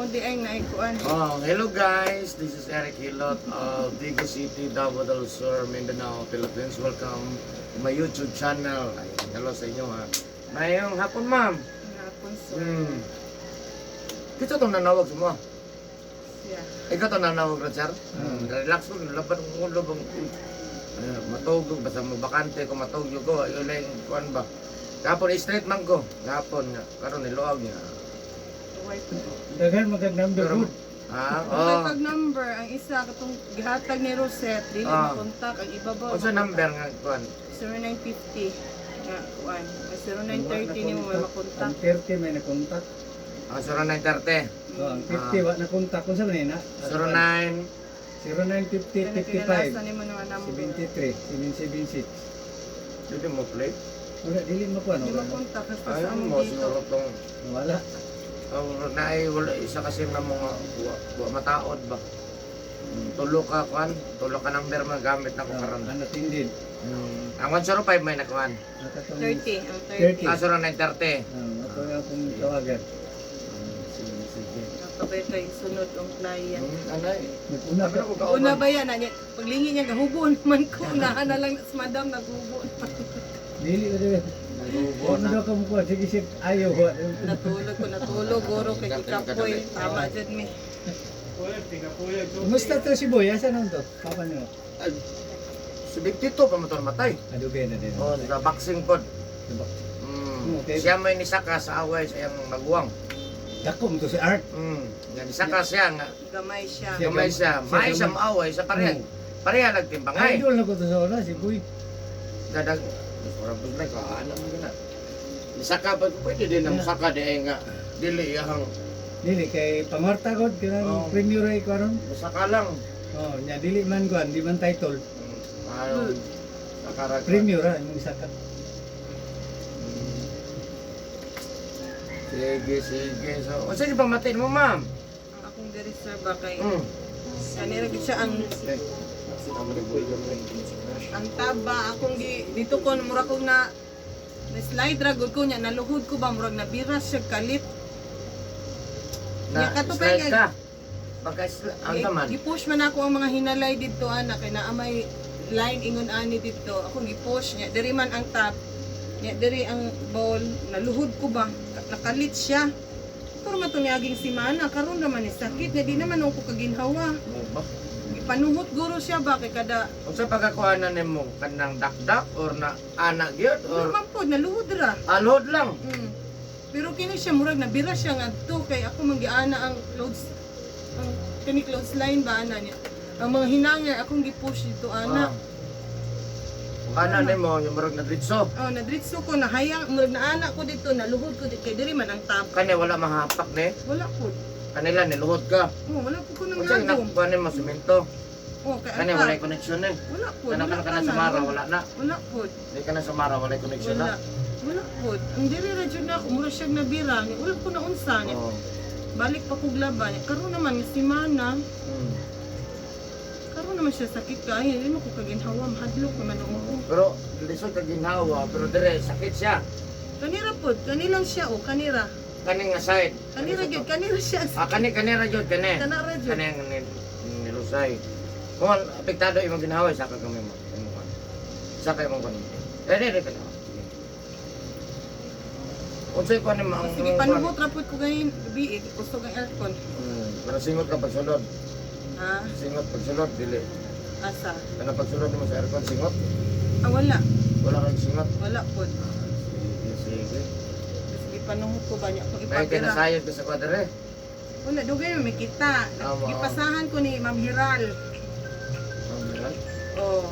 Mo di ay naikuan. Oh, hello guys, this is Eric Hilot of Digo City, Davao del Sur, Mindanao, Philippines. Welcome to my YouTube channel. Ay, hello sa inyo ha. Mayong hapon, ma'am. Hapon, sir. Kita itong nanawag sa mo. Yeah. Ikaw itong nanawag rin, sir. Relax ko, laban ng ulo bang. Ay, matugog, basta mo bakante ko, matugog ko. Ayun lang, kuan ba. Gapon, straight man ko. Gapon nga, karon niluag niya. White. Daghan magag number Pero, good. ha? Oh. Oh. Kag number ang isa katong gihatag ni Rosette dili makontak ang ibabaw. Unsa number nga kuan? 0950 nga kuan. Ang 0930 ni mo may makontak. Ang 30 may nakontak. Ang 0930. Oh, ang 50 wa nakontak kung sa man na. 09 0950 Kana 55 kinalasan nimo nga number. 73 776. Dili mo play. Wala, dili mo kuan Di wala. makontak basta Ay sa among mo dito. siguro tong Wala. ang naay wala isa kasi na mga wa mataod ba. Tulo ka kuan, tulo ka number man gamit na ko karon. Ano tindid? Ang 105 may nakuan. Nakatong 30, ang 30. 30. Ah, 0930. Ah, ato nga akong tawagan. Sige, sige. Nakabay kay sunod ang client. Anay. Nag-una Sabi ka. ko kauban. Una ba yan? Anya, paglingi niya, gahubo naman ko. Unahan na lang, si madam, naghubo naman. Dili ba dili? Nagubo Huwag na. daw ka mo kuan sige sige ayaw wa. Natulog ko, natulog. Guro kay Kikapoy. Tama dyan mi. Kumusta to si Boy? Asa naman to? Papa niyo. Ay, si Big Tito pa mo to matay. Adugay na din. Oh, sa boxing pod. Diba? Okay. Siya may nisaka sa away sa iyang maguwang. Dako mo to si Art. Nga nisaka siya nga Gamay siya. Siya gamay siya, siya may siya gamay. maaway sa pareha. Pareha nagtimbangay. Idol na ko to sa una si Boy. Dadag ora pud na ka alam mo na. Nisaka pa pwede din ang saka di ay nga dili iyang Dili kay pangwarta god kanang Oh. premier ay karon. musaka lang. Oh, nya dili man kuan, di man title. Ayo. Sakara. Premier ra imong saka. Sige, sige. So, unsa di pamatin mo, ma'am? Ang akong diri sir ba kay kanira gid siya ang taba akong gi dito ko mura kong na na slide ra gud ko niya naluhod ko ba murag nabira siya kalit. Na, Nya, kato pa slide nga- ka. Pagka ang taman. Gi-push man ako ang mga hinalay didto ana kay naa may line ingon ani didto. Akong gi-push niya diri man ang top. Niya diri ang bowl naluhod ko ba nakalit siya. Pero man to niaging simana karon naman ni sakit niya di naman ako kaginhawa. Mo ba? Gipanuhot guro siya ba kay kada Unsa pagkakuhanan nimo kanang dakdak or na anak gyud or or man pod naluhod ra. alod lang? Pero kini siya murag nabira siya ngadto kay ako man giana ang clothes ang kani clothes line ba ana niya. Ang mga hinangay akong gi-push dito ana. Ah. Ana nimo yung murag nadritso. Oh, nadritso ko nahayang murag naana ko dito naluhod ko dito kay diri man ang top. Kani wala mahapak ni. Wala po. Kanila niluhod ka. Oh, wala po ko nang Unsa lagom. nakuha nimo semento? Oh, kay Kani ang wala top. connection ni. Wala po. Kana Wala kana kana ka sa na, Mara wala na. Wala po. Di kana sa Mara wala connection Wala. na. Wala po. Ang diri ra jud na ako mura siya nabira niya. Wala ko na unsa niya. Oh. Balik pa kog laban niya. Karon naman nga si Mana, karon naman siya sakit kaayo. Hindi mo ko kaginhawa, mahadlok naman ako. Pero lisod ka ginhawa pero dire sakit siya. Kanira po, kanilang siya o kanira. Kani nga side. Kanira gyud, kanira siya. Ah, kani kanira jud kani. Kanara jud. Kani ang nilusay. Kung apektado imong ginhawa saka kami mo. Imong kan. Saka imong kan. Eh, dire kana. Sige. Unsay kuan nimo ang Sige, panuhot ra pud ko ganin gabi eh, kusog ang aircon. Pero singot ka pagsulod. Ha? Singot pagsulod dili. Asa? Kana pagsulod nimo sa aircon singot. Ah, wala. Wala kang singot. Wala pod. Sige, sige. Sige, panuhot ko ba niya kung May ipabira. kinasayod ka sa kwadre. Wala, dugay may kita. Tama. Gipasahan ko ni Ma'am Hiral. Ang Oh,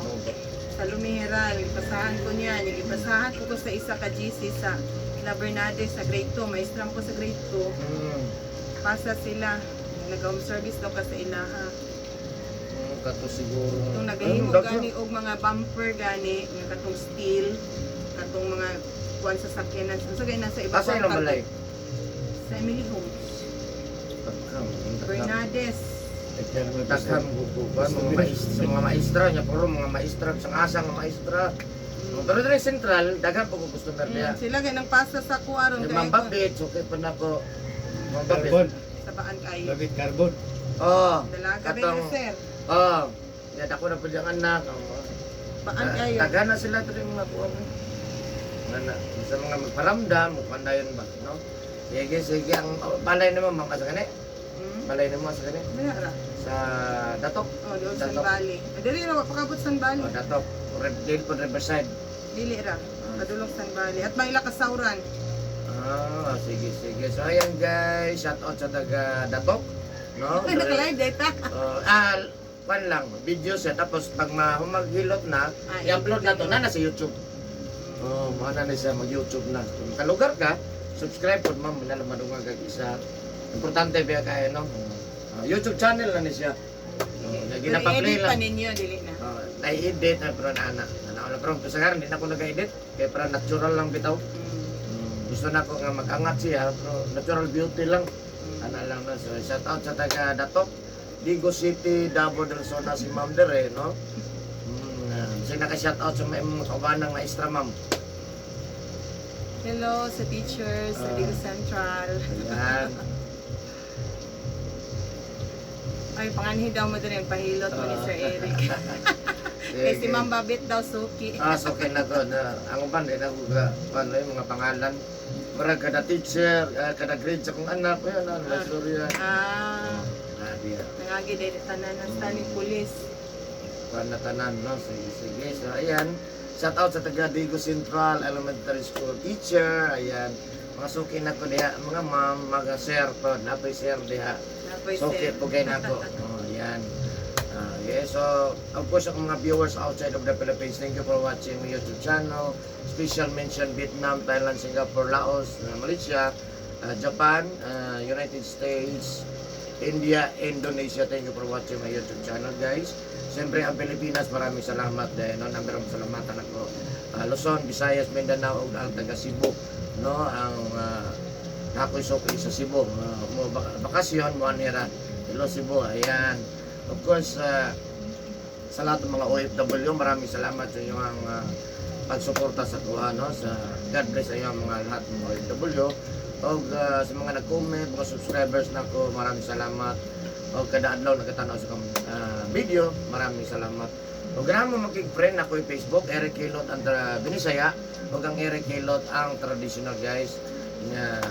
sa Lumihiral. Gipasahan ko niya. Gipasahan ko sa isa ka GC sa La Bernades sa grade 2. Maestram ko sa grade 2. Pasa sila. Nag-home service daw ka sa ilaha. Kato siguro. Itong nagahimo Ayun, gani og mga bumper gani, nga katong steel, katong mga kuan sa sakyanan. Unsa gani nasa iba Asa ilang balay? Sa Emily Homes. Tagham. Bernades. Tagham guguban mga maestra, sa mga maestra niya puro mga maestra sa asa nga maestra. Pero dire central daghan po ko customer diya. Sila gani nang pasa sa kuha ron Kay kay Ma'am Babit, okay pa na ko. Ma'am Babit. Carbon. Sabaan kayo. Labit carbon. Oh, Dalaga ba Katong- sir? oh. Ya dako na pud ang anak. Baan kayo. Tagana sila diri mga kuan. Nga sa mga magparamdam, mukuan dayon ba, no? Sige, sige ang oh, balay nimo ma'am asa kani? Balay nimo asa kani? Wala ra. Sa Datok. Oh, doon San Datok. Bali. Dili ra pakabot San Bali. Oh, Datok. Dili po Riverside. Dili ra. Padulong San Bali. At may kasauran. Ah, sige, sige. So ayan guys, shout out sa taga Datok, no? Ay, naka-live data. Oh, ah, kwan lang, video siya tapos pag mahumaghilot na, Ah, i-upload na to na sa YouTube. Oh, mana na siya mag-YouTube na. Kung kalugar ka, subscribe pod ma'am, manala madungag kag isa. Importante ba kayo no? Ah, YouTube channel na ni siya. Oh, Pero gina-play edit pa lang. ninyo, dili na. Oh, nai-edit na pero na ana. Ana wala pero sa karon di na ko nag-edit kay para natural lang bitaw. Gusto na ko nga mag-angat siya pero natural beauty lang. Ana lang na. So, shout out sa taga Datok, Digo City, Davao del Sur na si Ma'am Dere, no? So naka-shout out sa mga kaubanang maestra, ma'am. Hello sa teachers sa Ah. Digo Central. Ayan. Ay, panganhi daw mo din, pahilot mo ni Sir Eric. Kay si Sige. Ma'am Babit daw, suki. Ah, so okay na to. Na, ang uban, di na ko ka, paano yung mga pangalan. Murag kada teacher, ah, kada grade sa kong anak, ayan, ano, may istorya. Ah, Ah, diya. nangagi din tanan ang taning pulis. Kuan na tanan, no? Sige, sige. So, ayan. Shout out sa taga Digo Central Elementary School teacher. Ayan. Mga suki na ko diha, mga ma'am, mga sir po, napoy sir diha. Napoy Suki sir. po kay nako. Oh, ayan. Ah, yeah, so of course ang mga viewers outside of the Philippines, thank you for watching my YouTube channel. Special mention Vietnam, Thailand, Singapore, Laos, Malaysia, Japan, United States, India, Indonesia. Thank you for watching my YouTube channel, guys. Siyempre, ang Pilipinas, maraming salamat dahil no, number one salamatan ako. Ah, Luzon, Visayas, Mindanao, ug ang taga Cebu, no, ang ako'y suki sa Cebu. Ah, mo bakasyon mo anira. Hello Cebu, ayan. Of course, sa lahat ng mga OFW, maraming salamat sa inyong pagsuporta sa kuha, no? Sa God bless sa inyong mga lahat ng mga OFW. Og sa mga nag-comment, mga subscribers nako, maraming salamat. Og kada adlaw nagkatanaw sa akong video, maraming salamat. Og ganahan mo maging friend ako yung Facebook, Eric Hilot ang Binisaya, og ang Eric Hilot ang traditional guys. Nga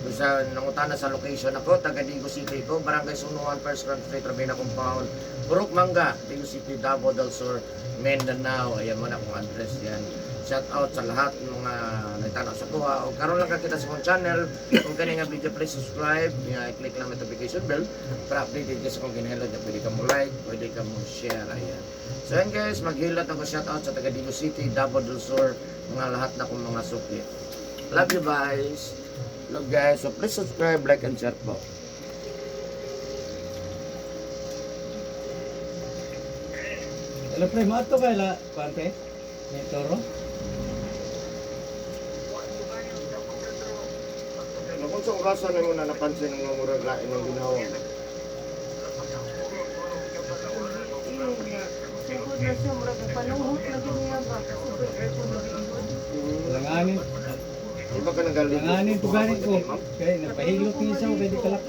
bisa nangutana sa location ako, taga Digo City ko, Barangay Sunuan, First Grand Street, Rabina Compound, Purok Mangga, Digo City, Davao del Sur, Mindanao. Ayan mo na akong address yan. Shout out sa lahat ng mga nagtanaw sa kuha. O karon lang kakita sa akong channel. Kung kani nga video, please subscribe. Nga, i-click lang notification bell para updated ka sa akong ginahilot. Pwede ka mo like, pwede ka mo share. Ayan. So ayan guys, maghilot ako shout out sa taga Digo City, Davao del Sur, mga lahat na akong mga suki. Love you guys. Love guys. So please subscribe, like, and share po. Hello pre, maato kay la kuan pre? May toro. Kung sa orasan na mo na napansin ng mga murag lain ng ginawa. Sugod na siya, murag panuhot na gid niya ba? Sugod aircon na giingon. Langanin, Iba ka nagaling. langanin po ganit ko. Kay nagpahilot ni isa kay di kalak.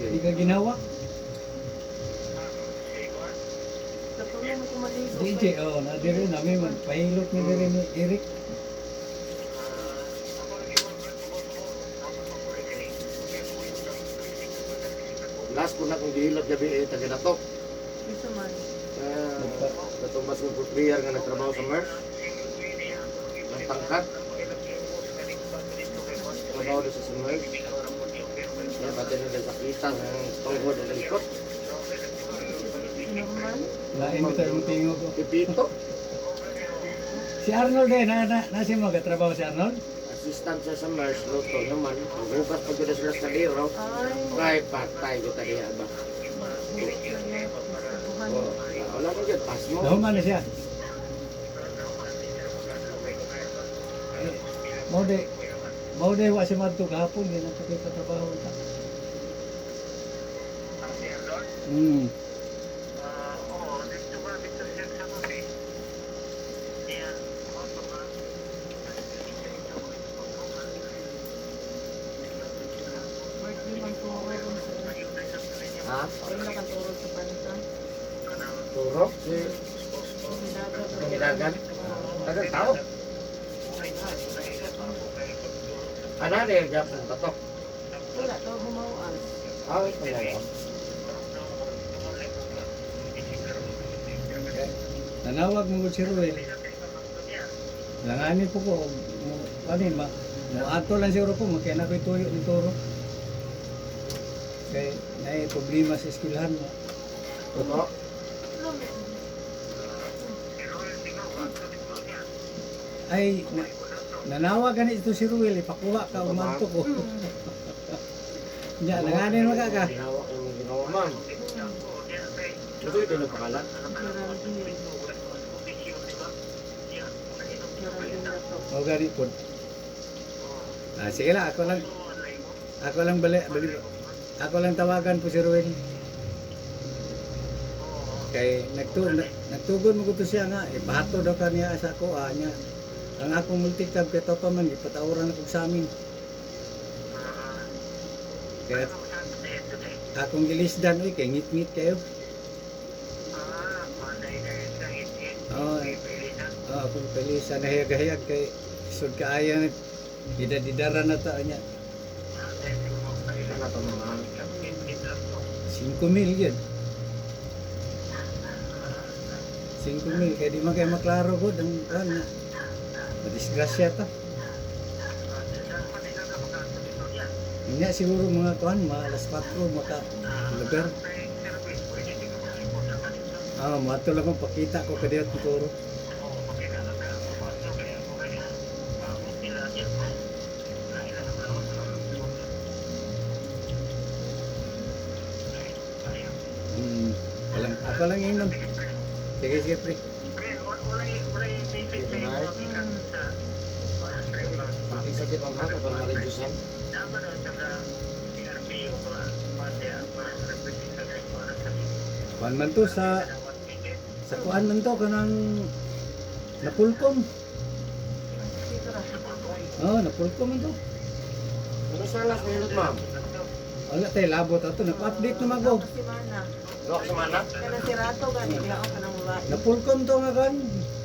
Di ka ginawa. Katulong mo kumaligo. DJ oh na dire nami man pahilot ni dire ni Eric. Last po na kong gihilot gabi eh, taga Datok. Bisa man. Natumbas ko for prayer nga nagtrabaho sa MERS. Ng tangkat. Trabaho doon sa MERS. Kaya pati na dahil sakita ng tuhod o likot. Normal. Lain bitaw yung tingo ko. Pipito. Si Arnold eh, na na nasi mo katrabaho si Arnold? Assistant siya sa MERS, luto naman. Hugas pag yun sila sa liro. Ay, Ay, patay ko taliya ba? buhan. Oh, wala ko dyan, pass mo. Nahuman na siya. Mao de mao de wa si madto gahapon di na pa trabaho ta. Birthday man ko. Ha? Pahilok ang turod sa banta. Turok si Pangidagan. Tagal tao. Ana rin gyapon batok. Wala to humauan. Ah, ito na yun. Nanawag mo si Ruel. Langanin po ko, mo, ano yun, ma, mo ato lang siguro ko, makaya na ko'y tuyo ni Toro. Kay, naay problema sa eskwelahan mo. Tumo. Ay, nanawag gani ito si Ruel, ipakuha ka, umanto ko. Nya, langanin mo ka ka. Ginawa ko yung ginawa, ma'am. Ito ito na pangalan. Geraldine. Geraldine na to. O gani po. Ah, sige lang, ako lang. Ako lang bali, bali, ako lang tawagan po si Ruel. Kay nagtugon mo ko to siya nga, ipahato daw ka niya sa ako, ah, niya. Ang akong multicab kay pa man, ipatawran ako sa amin. Kaya akong gilisdan, uy, kay ngit-ngit kayo. Oo, oh, akong pilisa nahiyag-hayag kay sud kaaya didadidara na ta niya. Ito na ito, ma'am. 5 mil yun. 5 mil, kaya di man kayo maklaro ko, ang kan na. Madisgrasya ta. Nga siguro mga kuan, mga alas 4, maka lugar. Ah, mato lang kong pakita ko kadiyot ni Toro. Walang, ako lang inom. Sige, sige, pre. Ito na eh. Sakit ma'am ha, kapag ma-reduce. Kuan man to sa kuan man to kanang napulkom. Dito ra. Oh, napulkom man to. Ano sa last minute, ma'am? Wala tayo labot ato, nag-update naman ko. Kasi mana. Gawa sa mana? Kana si Rato gani diha o kanang babae. Napulkom to nga kan.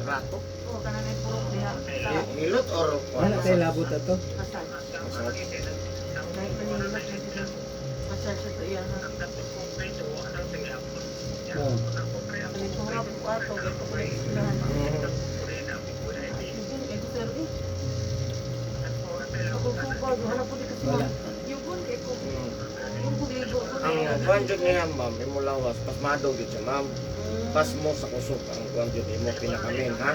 Rato? Oo, kana na purok diha sa Hilot or Wala tayo labot ato. massage. Masad. Dahil manihilot na sila. Massage sa iya ha. Oh. Kani tura po ato kay ko ko eskwelahan. Yugon kay ko sir eh. Ako ko ba wala po di kasi Wala. Yugon kay ko. Yung kuligo ko. Ang kuan jud niya, ma'am, imo lawas, pasmado gyud siya, ma'am. Pasmo sa kusog ang kuan jud imo pinakamin, ha?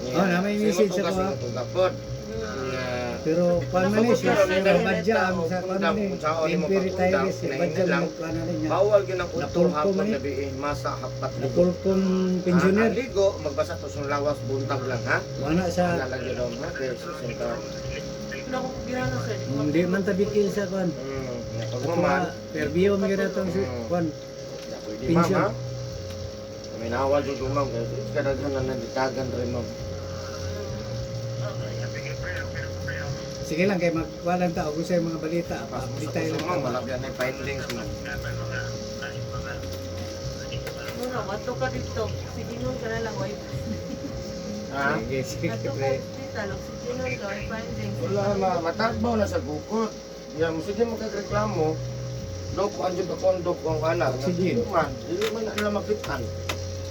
Oh, na may message ako, ha? Ako. Pod. Nga Pero kuan man eh, siya badya ang sa kuan man eh. Temporary tires, eh, badya lang. mo kuan na rin niya. Bawal gyud ang udto Napulko hapon man eh. gabi eh, masa hapat ligo. Napulkom Ah, pensioner. ang ligo, magbasa to sa lawas buntag lang, ha? Wala sa Ana lang yun, ha? Kay susunta. Wala ko ginana sir. Hindi man tabikil sa kuan. Pag Ato maman, perbiyo man gyud atong kuan. pwede, ma'am, Pension. ha? Minawal jud ko, ma'am, kay kadaghan na nanditagan rin, ma'am. Sige lang kay magwalan ta og sa mga balita, Pasmo pa-update sa tayo kusog, lang. ma'am, wala biyan na findings, ma'am. Muna, wato ka dito. Sige nun ka na lang, wife. Ha? Sige, sige, Ato ka pre. hospital, sige nun ka, may findings. Wala, ma, matagbaw na sa gukot. Yan, mo sige magkagreklamo. Dok, andiyan ka kondo ko ang anak. Oxygen. Dili man, dili man na nila makitan.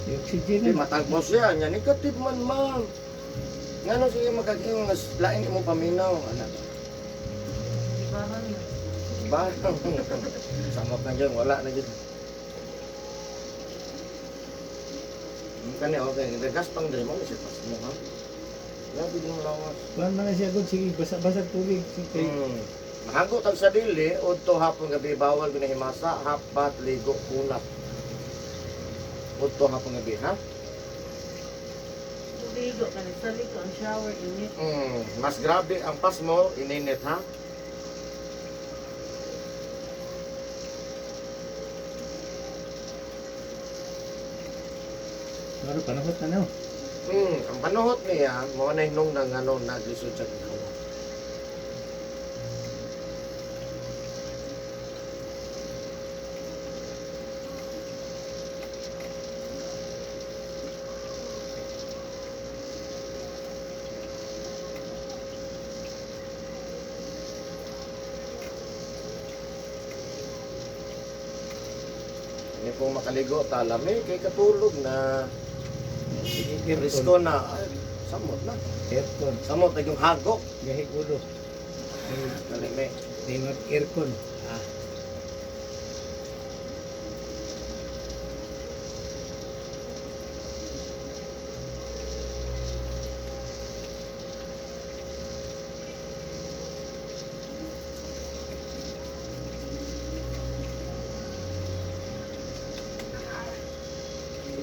Yung oxygen Di na. matagbaw siya, nya negative man, ma'am. Ngano sige magkag-ingon nga lain imo paminaw, anak. Ibahan na. Ba? Sama pa dyan, wala na dyan. Kani okay, gaspang diri mo siya pas mo ha. Grabe din mo lawas. Kuan man na siya gud sige basa-basa tubig. Sige. Mahago tag sa dili, udto hapon gabi bawal ginahimasa, hapat ligo kunat. Udto hapon gabi ha. Tuligo ka na, salig ko ang shower init. Mas grabe ang pasmo, ininit ha. Ano panahot na no. Ang panuhot niya, mao na hinung nang ano naglisod sa ginawa. Kani pong makaligo talami kay katulog na. Aircon. Risko na. Ay, samot na. Aircon. Samot na yung hagok. Gahig ulo. Dali may. Di mag aircon. Ah.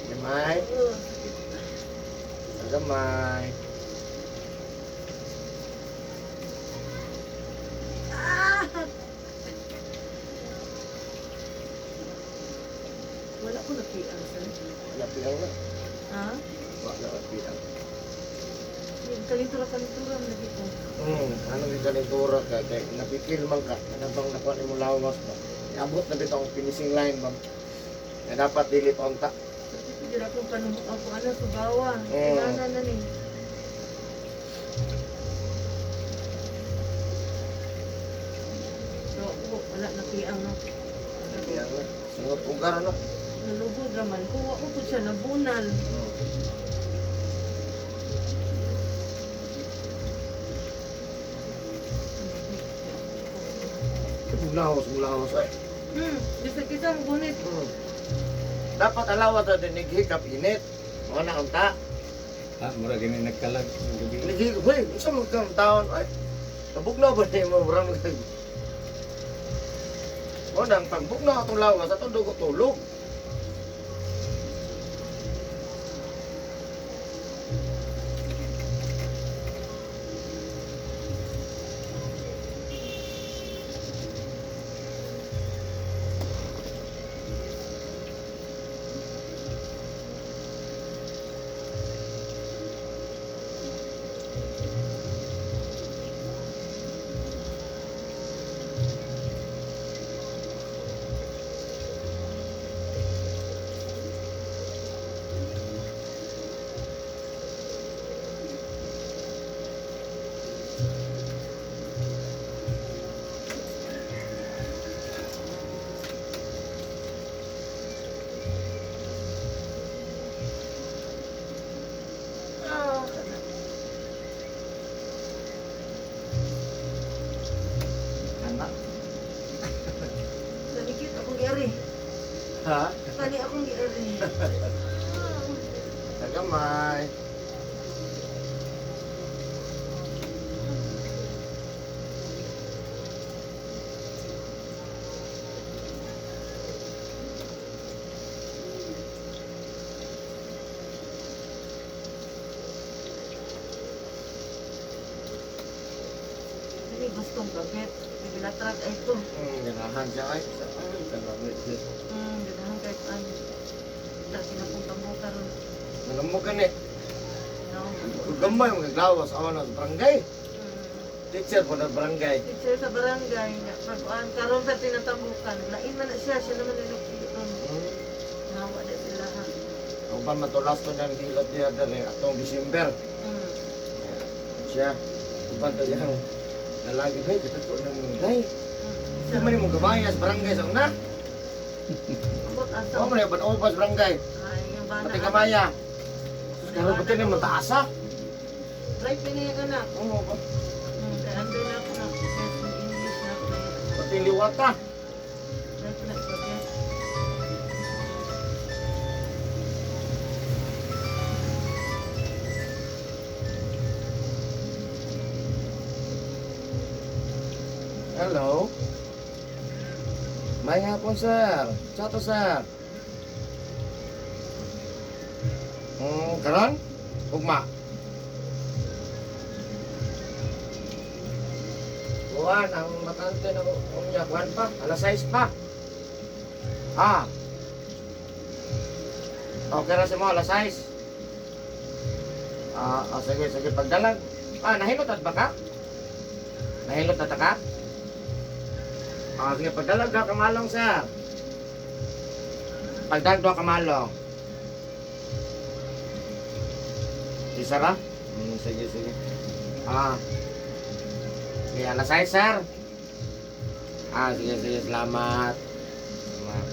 Gamay. Gamay. Wala ko nakiang sir. Wala piyang na. Ha? Wala piyang. Kalintura kalintura man lagi ko. Ano yung kalintura ka kay napikil man ka ano bang nakuha ni mo lawas ba. Iabot na bitaw ang finishing line ba. Nga dapat dili pa unta. Hindi na akong panum ako ano subawa. Kinana na ni. So, ako, wala nakiang no. Piyang na. Sunod ugar na. Nalugod raman ko. Ako po siya nabunal. Lawas, lawas ay. Bisa kita mo gunit. Dapat alawa ta din naghikap init. Mo na unta. Ah, mura gani nagkalag ng gabi. Naghikap, hey, unsa man kang taon ay. Kabugnaw ba ni mo murang kay. Mo nang pagbugnaw atong lawas atong dugo tulog. Ah, Anak. Sanikit akong giari. Ha? Tani akong giari. Tagamay. Dili gustong gabit. Gilatrag ay ko. Ganahan siya ay. Ay, kalami. Ganahan kay an. Ta sinapong tambo karon. Alam mo gani, No. gamay mo gaglawas awa na sa barangay. Teacher po na barangay. Teacher sa barangay nga pag-uan karon sa tinatambukan. Lain man na siya, siya naman ang nagpion. Nawa na sila ha. Uban matulas ko niyang hilot niya dere atong December. Siya, uban to yang nalagi bay kita ko nang day. Sa man mo gamay sa barangay sa una. Abot asa. O man ban uban sa barangay. Ay, yung bana. Pati gamaya. Karon pati ni mataas ah. Right na niya anak. Oo ba? Kay under na ako na test in English na ako. Pati liwata. Right na ako. Hello. May hapon, sir. Chato, sir. Karon? Ugma. Kuan, ang matante na unya, kuan pa, alas 6 pa. Ah. Okay ra sa mo, alas 6. Ah, ah, sige, sige, pagdalag. Ah, nahilot at ba ka? Nahilot na ta ka? Ah, sige, pagdalag ka kamalong, sir. Pagdalag daw kamalong. Isa ra? Sige, sige. Ah. Sige, alas 6, sir. Ah, sige, sige, salamat. Salamat.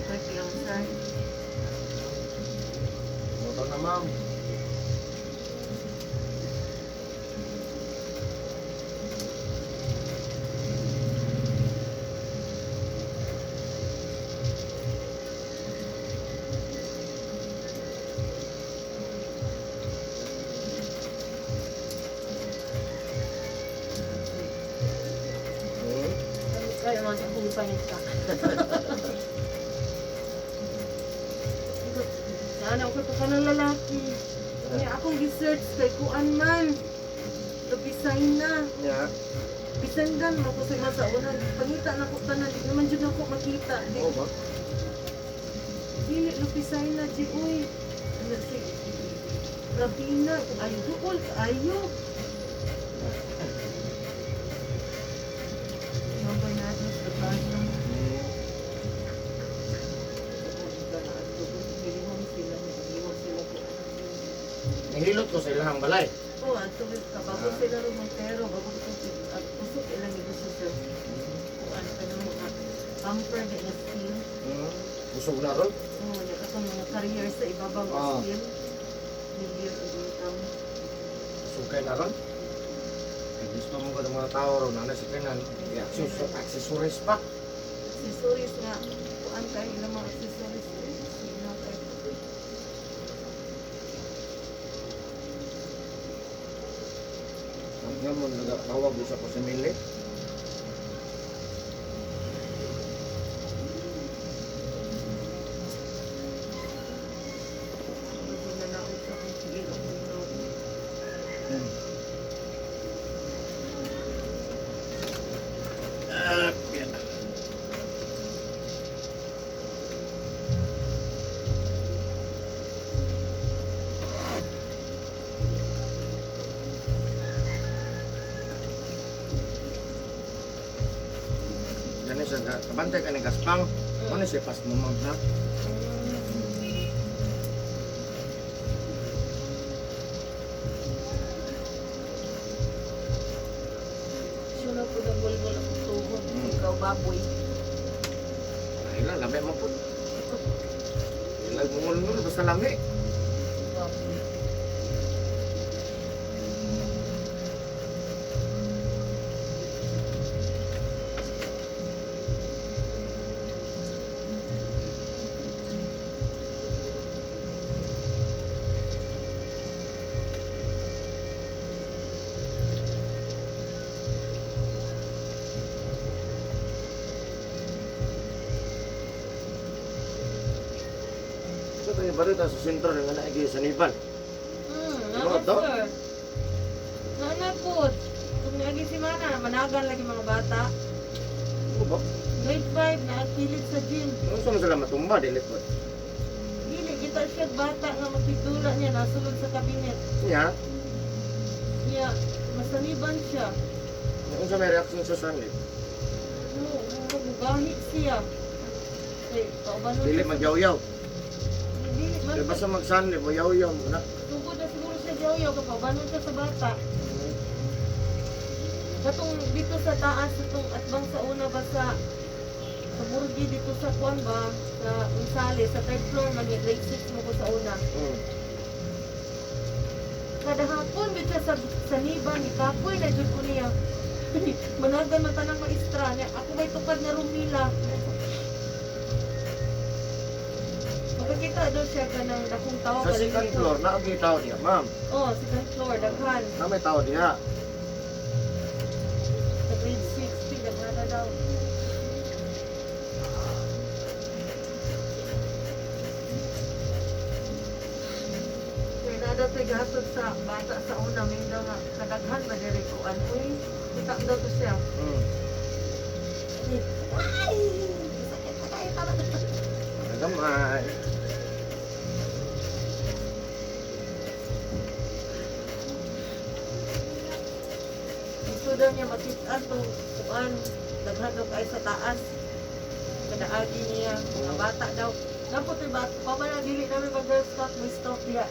Wait lang, sir. Motor na, ma'am. Kaya man akong ipangita. Sana ako to kanang lalaki. Niya akong gi-search kay kuan man. Lupisay na. Yeah. Bisandan mo ko sa mga sa una. Pangita na ko tanan. Di naman jud ako makita. Di, Oo ba? dili lupisay na di uy. Ano si Rabina, ay duol ayo. Number natin sa bahay. Nahilot ko sa ilang balay. Oo, ang tubig ka. Bago sila rumantero, bago ko at usok ilang negosyo sir. Kuan ka ng mga bumper na nga steel. Busog na ron. Oo, niya katong mga carrier sa ibabaw ng steel. Million og income. Busog kay na ron. Kaya gusto mo ko ng mga tao ron, ano sa kinan, accessories pa. Accessories nga. Kuan kayo ilang mga accessories. Eh, sino kayo? Ang nga mo, nagtawag ko sa Cosimili. Hindi na naog sa akong tiil o puno. Yeah. Gani siya, kabantay ka ni Gaspang. Ano siya pas mo ma'am ha? Siya na po ng gulgul akong tuhod. Ikaw baboy. Ay lang, lamay mo po. Ilag mungol-ngol, basta lami. Baboy. Ito tayo barita sa sentro nga naigi sa Nibal. Naa Ano to? sir. Naa po. Kung niagi si Mana, managan lagi mga bata. Ano ba? Grade 5, naagpilit sa gym. Ano sa sila matumba, dili po. Dili, kita siya bata nga magpitula niya, nasulod sa kabinet. Niya, Niya, masaniban siya. unsa may reaksyon sa sanib? No, magugahi siya. Kay, kaubanon Dili siya sa- magyaw-yaw. Dili, man. Di basta magsanib, yaw-yaw mo na. Tungkol na siguro siya yaw-yaw, kapaubanon siya sa bata. Katong dito sa taas, itong atbang sa una ba sa Murgi dito sa kuan ba, sa Unsale, sa third floor man yung grade 6 mo ko sa una. Kada hapon gid siya sa niban, gikapoy na jud ko niya. Managan man tanang maestra niya. Ako may tukad na room nila. Makakita daw siya kanang dakong tao. Sa second floor, naagi tao diya, ma'am. Oh, second floor, daghan. Na may tao diya. Sa grade 6, daghan na daw. Kaya na daw tayo gahatod sa bata sa una, may daw nga kadaghan ba diri kuan. Uy, kita daw to siya. Ay! Sakit na kayo tama. Nagamay. Gusto daw niya makita tong kuan. Daghan daw kay sa taas. Kadaagi niya mga bata daw. Napot may bata pa man dili namin mag Girl Scout mo stop diha.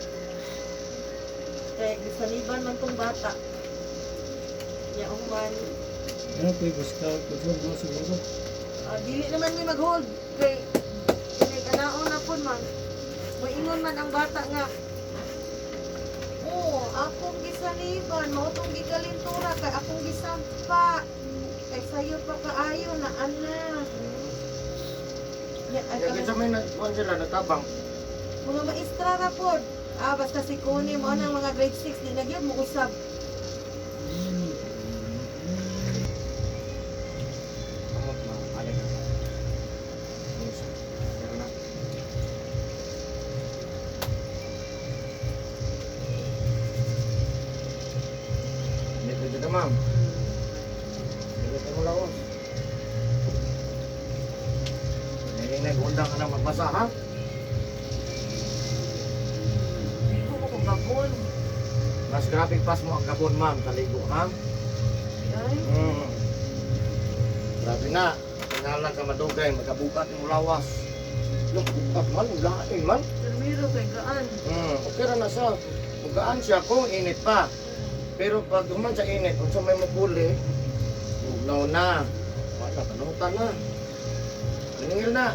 Kay gisaniban man tong bata. Nya man Ano po yung scout ko mo siguro. ah, dili naman mi mag-hold kay kay kanaon na pud man. Moingon man ang bata nga, "Oh, akong gisaniban, mao tong gigalintura kay akong gisampa. Kay sayo pa kaayo na ana." Ya, ay, Kaya kinsa may nagkuhan sila nagtabang. mga maestra ra pod. Ah, basta si Connie mo nang mga grade 6 di na gyud mo usab. Kamot na alay na. Yes. Pero na. Dito dito, ma'am. Dito mo laos. Ngayon nag-undang ka na magbasa, ha? Ligo ko kung gabon. Mas grabe pas mo ang gabon, ma'am, sa ligo, ha? Ay, Grabe na. Tingala ka madugay, magabukat mo lawas. Lubukat man, lain man. Termiro kay gaan. Okay ra na siya. Mugaan siya kung init pa. Pero pag human sa init, unsa may mapuli, bugnaw na. Wala, kanutan na. Maningil na.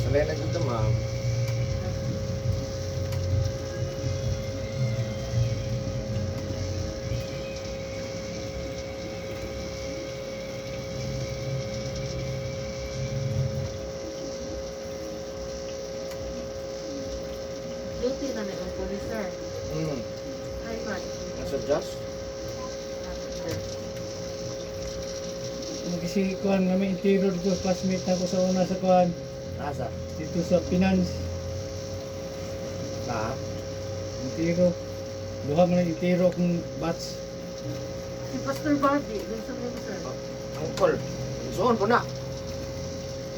Sanay na gud ma'am. Duty na ni ang police, sir. Ay man. Nasa just? Kasi kuan nga may interior dito, classmate na ko sa una sa kuan Nasa? dito sa Finance. Na? Intiro. Duha man ang intiro kung batch. Si Pastor Bobby, gusto mo, sir. Angkol. Suon po na.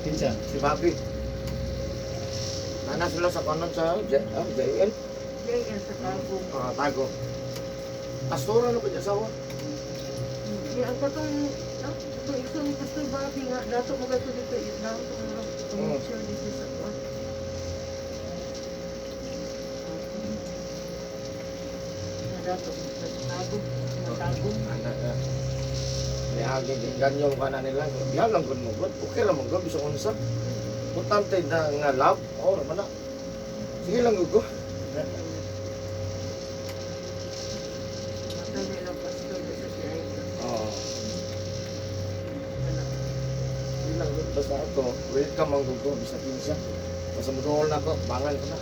Kinsa? Si Bobby. Nana sila sa kanon sa J ah, JL. JL sa Tagum. Ah, tago. Pastora na po niya asawa. Yeah, ang katong no, katong iso ni Pastor Bobby nga dato mo gato dito daw to mo picture dito sa kuan. Na dato sa Tagum, sa Tagum. Ana na. Niagi ganyo ka na nila. Diyan lang gud mo gud. Okay lang mo gud bisag unsa. Importante na nga love or man na. Sige lang gud ko. Matay na ilang pastor dito sa CIL. Oo. Sige lang gud basta ako. Welcome ang gud ko bisag kinsa. Basta moduol na ko, bangan ko na.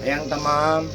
Ayang tamam.